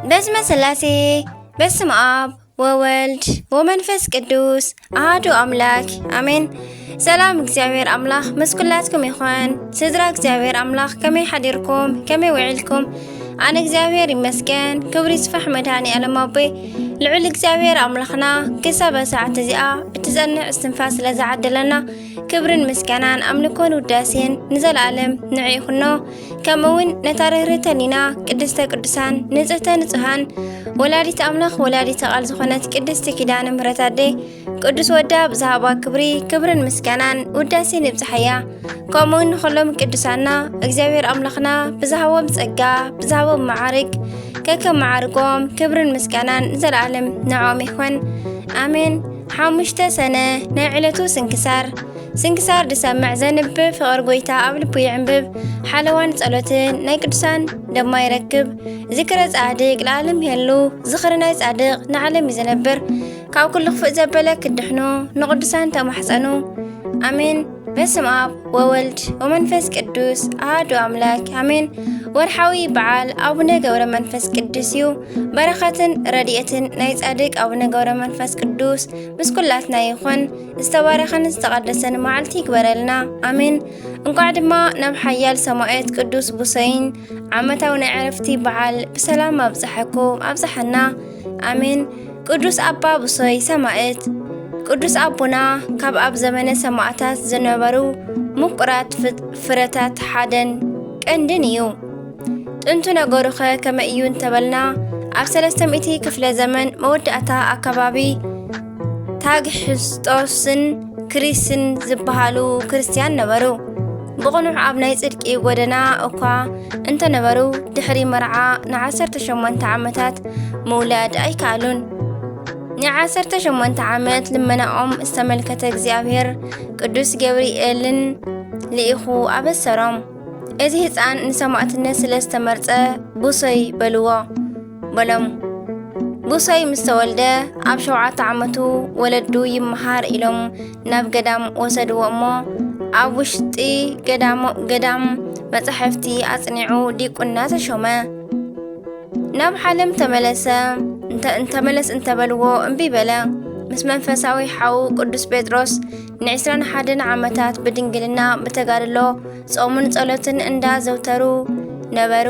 በስመ ስላሴ፣ በስመ ኣብ ወወልድ ወመንፈስ ቅዱስ ኣሃዱ ኣምላክ ኣሜን። ሰላም እግዚኣብሔር ኣምላኽ ምስ ኩላትኩም ይኹን። ስድራ እግዚኣብሔር ኣምላኽ ከመይ ሓዲርኩም? ከመይ ውዒልኩም? ኣነ እግዚኣብሔር ይመስገን፣ ክብሪ ይስፋሕ መድኃኔ ዓለም ኣቦይ። ልዑል እግዚኣብሔር ኣምላኽና ክሳብ ሰዓት እዚኣ እትጸንዕ እስትንፋስ ስለ ዝዓደለና ክብርን ምስጋናን ኣምልኮን ውዳሴን ንዘለኣለም ንዒ ይኹኖ። ከምኡ እውን ነታ ርህርህተ ሊና ቅድስተ ቅዱሳን ንጽህተ ንጹሃን ወላዲት ኣምላኽ ወላዲተ ቃል ዝኾነት ቅድስቲ ኪዳነ ምሕረት ኣደይ ቅዱስ ወዳ ብዝሃባ ክብሪ ክብርን ምስጋናን ውዳሴን ይብጽሓያ። ከምኡ እውን ንኹሎም ቅዱሳና እግዚኣብሔር ኣምላኽና ብዝሃቦም ጸጋ ብዝሃቦም መዓርግ ከከም መዓርጎም ክብርን ምስጋናን ንዘለኣለም ንዕኦም ይኹን ኣሜን። ሓሙሽተ ሰነ ናይ ዕለቱ ስንክሳር። ስንክሳር ዝሰምዕ ዘንብብ ፍቕር ጎይታ ኣብ ልቡ ይዕንብብ። ሓለዋን ጸሎትን ናይ ቅዱሳን ደማ ይረክብ። ዝክረ ጻድቅ ለዓለም ይህሉ። ዝኽሪ ናይ ጻድቅ ንዓለም እዩ ዝነብር። ካብ ኩሉ ክፉእ ዘበለ ክድሕኑ ንቅዱሳን ተማሕጸኑ። ኣሜን። በስም ኣብ ወወልድ ወመንፈስ ቅዱስ ኣሃዱ ኣምላክ ኣሜን። ወርሓዊ በዓል ኣቡነ ገብረ መንፈስ ቅዱስ እዩ። በረኸትን ረድኤትን ናይ ጻድቅ ኣቡነ ገብረ መንፈስ ቅዱስ ምስ ኩላትና ይኹን። ዝተባረኸን ዝተቐደሰን መዓልቲ ይግበረልና። ኣሜን። እንኳዕ ድማ ናብ ሓያል ሰማዕት ቅዱስ ቡሰይን ዓመታዊ ናይ ዕረፍቲ በዓል ብሰላም ኣብጽሐኩም ኣብጽሐና። ኣሜን። ቅዱስ ኣባ ቡሶይ ሰማዕት። ቅዱስ ኣቦና ካብ ኣብ ዘመነ ሰማዕታት ዝነበሩ ምቁራት ፍት-፣ ፍረታት ሓደን ቀንድን እዩ። ጥንቱ ነገሩኸ ከመይ እዩ እንተበልና፣ ኣብ ሰለስተ ሚእቲ ክፍለ ዘመን መወዳእታ ኣከባቢ ታግሕስጦስን ክሪስን ዝበሃሉ ክርስትያን ነበሩ። ብቕኑዕ ኣብ ናይ ጽድቂ ጎደና እኳ እንተነበሩ፣ ድሕሪ መርዓ ንዓሰርተ ሸሞንተ ዓመታት ምውላድ ኣይከኣሉን። ንዓሰርተ ሸሞንተ ዓመት ልመናኦም ዝተመልከተ እግዚኣብሔር ቅዱስ ገብርኤልን ልኢኹ ኣበሰሮም። እዚ ህፃን ንሰማዕትነት ስለ ዝተመርጸ ቡሶይ በልዎ በሎም። ቡሶይ ምስ ተወልደ ኣብ ሸውዓተ ዓመቱ ወለዱ ይመሃር ኢሎም ናብ ገዳም ወሰድዎ እሞ ኣብ ውሽጢ ገዳሞ-፣ ገዳም መጻሕፍቲ ኣጽኒዑ ዲቁና ተሾመ። ናብ ዓለም ተመለሰ፣ እንተ-፣ እንተመለስ እንተበልዎ እምቢ በለ። ምስ መንፈሳዊ ሓዉ ቅዱስ ጴጥሮስ ንዕስራን ሓደን ዓመታት ብድንግልና ብተጋድሎ ጾምን ጸሎትን እንዳዘውተሩ ነበሩ።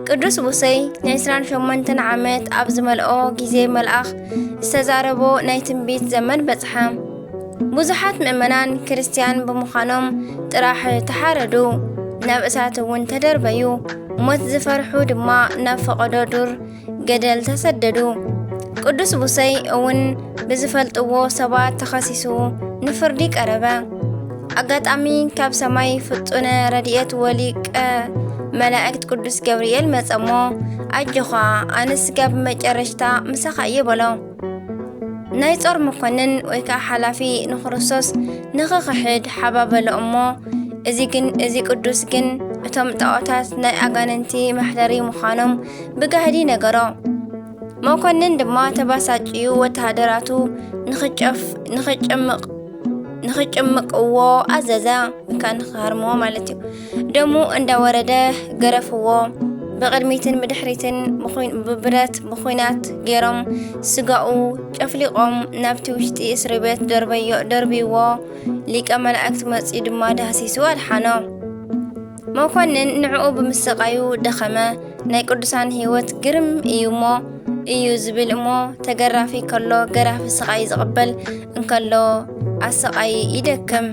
ቅዱስ ሙሴ ንዕስራን ሸሞንተን ዓመት ኣብ ዝመልኦ ግዜ መልኣኽ ዝተዛረቦ ናይ ትንቢት ዘመን በጽሐ። ብዙሓት ምእመናን ክርስትያን ብምዃኖም ጥራሕ ተሓረዱ፣ ናብ እሳት እውን ተደርበዩ። ሞት ዝፈርሑ ድማ ናብ ፈቐዶ ዱር ገደል ተሰደዱ። ቅዱስ ሙሴ እውን ብዝፈልጥዎ ሰባት ተኸሲሱ ንፍርዲ ቀረበ። ኣጋጣሚ ካብ ሰማይ ፍጹነ ረድኤት ወሊቀ መላእክት ቅዱስ ገብርኤል መጸሞ፣ ኣጆኻ፣ ኣነ ስጋ ብመጨረሽታ ምሳኻ እየ በሎ። ናይ ጾር መኮንን ወይ ከዓ ሓላፊ ንክርስቶስ ንኽኽሕድ ሓባበሎ እሞ፣ እዚ ግን፣ እዚ ቅዱስ ግን እቶም ጣዖታት ናይ ኣጋንንቲ መሕደሪ ምዃኖም ብጋህዲ ነገሮ። መኮንን ድማ ተባሳጭዩ ወተሃደራቱ ንኽጨፍ-፣ ንኽጭምቕ-፣ ንኽጭምቕዎ ኣዘዘ፣ ወይ ከዓ ንኽሃርምዎ ማለት እዩ። ደሙ እንዳወረደ ገረፍዎ። ብቕድሚትን ብድሕሪትን ብኹን-፣ ብብረት ብኹናት ገይሮም ስጋኡ ጨፍሊቖም ናብቲ ውሽጢ እስሪ ቤት ደርበዮ-፣ ደርብይዎ። ሊቀ መላእክት መጺኡ ድማ ዳህሲሱ ኣድሓኖ። መኮንን ንዕኡ ብምስቓዩ ደኸመ። ናይ ቅዱሳን ህይወት ግርም እዩ እሞ፣ እዩ ዝብል እሞ፣ ተገራፊ ከሎ ገራፊ ስቓይ ዝቕበል እንከሎ ኣሰቓይ ይደክም።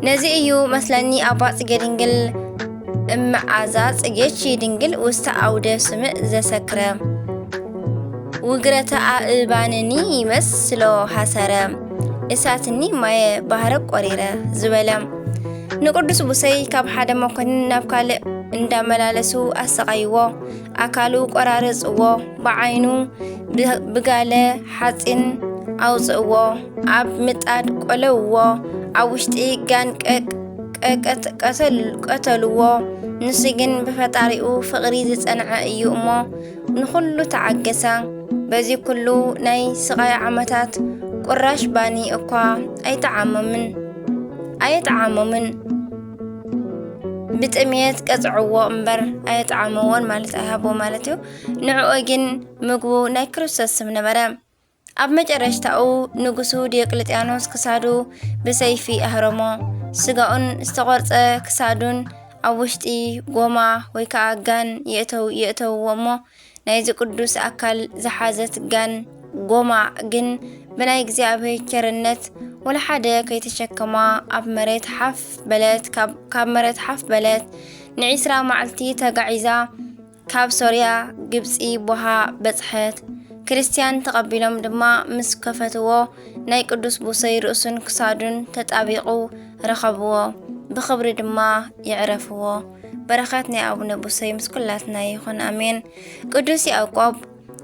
ነዚ እዩ መስለኒ ኣባ ጽጌ ድንግል እመዓዛ ጽጌች ድንግል ውስተ ኣውደ ስምዕ ዘሰክረ ውግረተ ኣእባንኒ ይመስሎ ሃሰረ እሳትኒ ማየ ባህረ ቆሪረ ዝበለ። ንቅዱስ ሙሴ ካብ ሓደ መኮንን ናብ ካልእ እንዳመላለሱ ኣሰቓይዎ። ኣካሉ ቆራረጽዎ፣ ብዓይኑ ብ-፣ ብጋለ ሓጺን ኣውጽእዎ፣ ኣብ ምጣድ ቆለውዎ፣ ኣብ ውሽጢ ጋን ቀ-፣ ቀ-፣ ቀተ-፣ ቀተል-፣ ቀተልዎ። ንሱ ግን ብፈጣሪኡ ፍቕሪ ዝጸንዐ እዩ እሞ ንኹሉ ተዓገሰ። በዚ ኩሉ ናይ ስቓይ ዓመታት ቁራሽ ባኒ እኳ ኣይጠዓሞምን፣ ኣየጠዓሞምን። ብጥምየት ቀጽዕዎ እምበር ኣየጥዓምዎን ማለት ኣይሃቦ ማለት እዩ። ንዕኡ ግን ምግቡ ናይ ክርስቶስ ስም ነበረ። ኣብ መጨረሽታኡ ንጉሱ ዲዮቅልጥያኖስ ክሳዱ ብሰይፊ ኣህረሞ። ስጋኡን ዝተቖርጸ ክሳዱን ኣብ ውሽጢ ጎማ ወይ ከዓ ጋን የእተው-፣ የእተውዎ እሞ ናይዚ ቅዱስ ኣካል ዝሓዘት ጋን ጎማ ግን ብናይ እግዚኣብሔር ቸርነት ወላ ሓደ ከይተሸከማ ኣብ መሬት ሓፍ በለት። ካብ፣ ካብ መሬት ሓፍ በለት። ንዒስራ መዓልቲ ተጋዒዛ ካብ ሶርያ ግብፂ ቦሃ በፅሐት። ክርስቲያን ተቐቢሎም ድማ ምስ ከፈትዎ ናይ ቅዱስ ቡሰይ ርእሱን ክሳዱን ተጣቢቑ ረኸብዎ። ብኽብሪ ድማ የዕረፍዎ። በረኸት ናይ ኣቡነ ቡሰይ ምስ ኩላትና ይኹን፣ ኣሜን። ቅዱስ ያዕቆብ።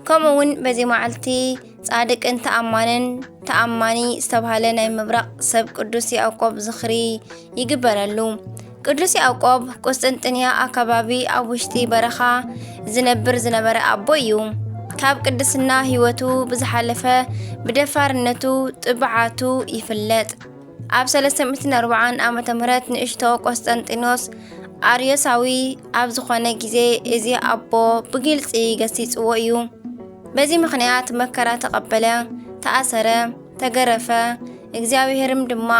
ከምኡ እውን በዚ መዓልቲ ጻድቅን ተኣማንን፣ ተኣማኒ ዝተባህለ ናይ ምብራቕ ሰብ ቅዱስ ያዕቆብ ዝኽሪ ይግበረሉ። ቅዱስ ያዕቆብ ቁስጥንጥንያ ኣከባቢ ኣብ ውሽጢ በረኻ ዝነብር ዝነበረ ኣቦ እዩ። ካብ ቅድስና ህይወቱ ብዝሓለፈ ብደፋርነቱ ጥብዓቱ ይፍለጥ። ኣብ ሰለስተ ሚእትን ኣርባዓን ዓመተ ምህረት ንእሽቶ ቆስጠንጢኖስ ኣርዮሳዊ ኣብ ዝኾነ ግዜ እዚ ኣቦ ብግልጺ ገሲጽዎ እዩ። በዚ ምኽንያት መከራ ተቐበለ፣ ተኣሰረ፣ ተገረፈ። እግዚኣብሔርም ድማ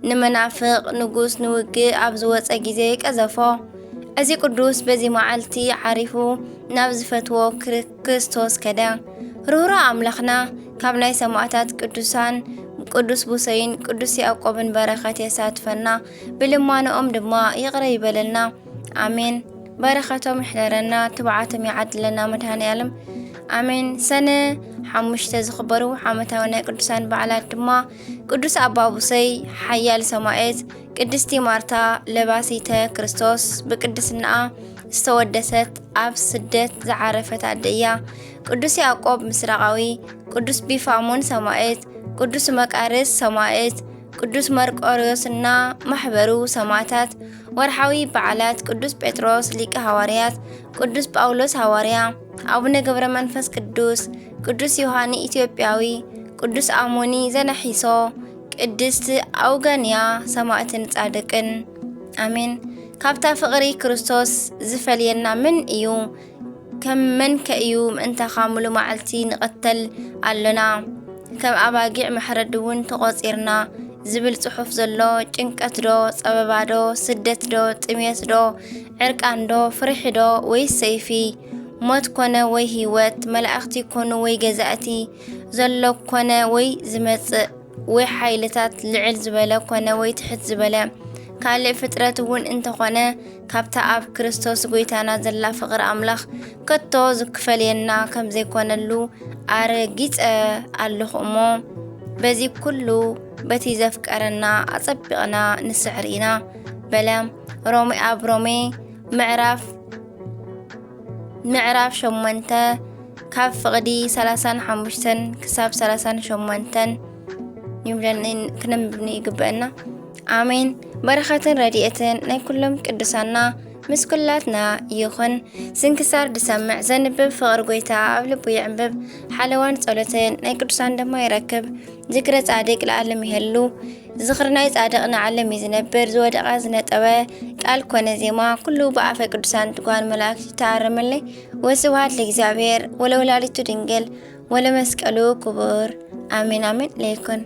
ንመናፍቕ ንጉስ ንውግእ ኣብ ዝወጸ ግዜ ቀዘፎ። እዚ ቅዱስ በዚ መዓልቲ ዓሪፉ ናብ ዝፈትዎ ክር-፣ ክርስቶስ ከደ። ርህሩህ ኣምላኽና ካብ ናይ ሰማዕታት ቅዱሳን ቅዱስ ቡሰይን ቅዱስ ያዕቆብን በረኸት የሳትፈና፣ ብልማኖኦም ድማ ይቕረ ይበለልና። ኣሜን። በረኸቶም ይሕደረና፣ ትብዓቶም ይዓድለና መድኃኔ ዓለም። ኣሜን። ሰነ ሓሙሽተ ዝኽበሩ ዓመታዊ ናይ ቅዱሳን በዓላት ድማ ቅዱስ ኣባ ቡሰይ ሓያል ሰማዕት፣ ቅድስቲ ማርታ ለባሲተ ክርስቶስ ብቅድስናኣ ዝተወደሰት ኣብ ስደት ዝዓረፈት ኣደ እያ። ቅዱስ ያዕቆብ ምስራቃዊ፣ ቅዱስ ቢፋሞን ሰማዕት፣ ቅዱስ መቃርስ ሰማዕት፣ ቅዱስ መርቆሪዎስና ማሕበሩ ሰማዕታት። ወርሓዊ በዓላት ቅዱስ ጴጥሮስ ሊቀ ሃዋርያት፣ ቅዱስ ጳውሎስ ሃዋርያ፣ ኣቡነ ገብረ መንፈስ ቅዱስ፣ ቅዱስ ዮሃኒ ኢትዮጵያዊ፣ ቅዱስ ኣሞኒ ዘነሒሶ፣ ቅድስት ኣውጋንያ ሰማዕትን ጻድቅን። ኣሜን። ካብታ ፍቕሪ ክርስቶስ ዝፈልየና መን እዩ? ከም መን ከ እዩ ምእንታኻ ሙሉ መዓልቲ ንቐተል ኣሎና? ከም ኣባጊዕ መሕረዲ እውን ተቖጺርና ዝብል ጽሑፍ ዘሎ ጭንቀት ዶ፣ ጸበባ ዶ፣ ስደት ዶ፣ ጥሜት ዶ፣ ዕርቃን ዶ፣ ፍርሒ ዶ፣ ወይስ ሰይፊ? ሞት ኮነ ወይ ህይወት፣ መላእኽቲ ኮኑ ወይ ገዛእቲ፣ ዘሎ ኮነ ወይ ዝመጽእ፣ ወይ ሓይልታት ልዕል ዝበለ ኮነ ወይ ትሕት ዝበለ ካልእ ፍጥረት እውን እንተኾነ፣ ካብታ ኣብ ክርስቶስ ጐይታና ዘላ ፍቕሪ ኣምላኽ ከቶ ዝክፈልየና ከም ዘይኮነሉ ኣረጊጸ ኣለኹ እሞ፣ በዚ ኩሉ በቲ ዘፍቀረና ኣጸቢቕና ንስዕር ኢና በለ። ሮሜ፣ ኣብ ሮሜ ምዕራፍ፣ ምዕራፍ ሸሞንተ ካብ ፍቕዲ ሰላሳን ሓሙሽተን ክሳብ ሰላሳን ሸሞንተን ይብለኒ፣ ክነንብብ ይግበአና። ኣሜን። በረኸትን ረድኤትን ናይ ኩሎም ቅዱሳና ምስ ኩላትና ይኹን። ስንክሳር ድሰምዕ ዘንብብ ፍቕሪ ጐይታ ኣብ ልቡ ይዕንብብ። ሓለዋን ጸሎትን ናይ ቅዱሳን ድማ ይረክብ። ዝክረ ጻድቅ ለዓለም ይሄሉ። ዝኽሪ ናይ ጻድቕ ንዓለም እዩ ዝነብር። ዝወደቐ ዝነጠበ ቃል ኮነ ዜማ ኩሉ ብኣፈ ቅዱሳን ትጓን መላእክት ይተኣረመለይ። ወስብሐት ለእግዚኣብሔር ወለወላዲቱ ድንግል ወለመስቀሉ ክቡር። ኣሜን ኣሜን ለይኩን።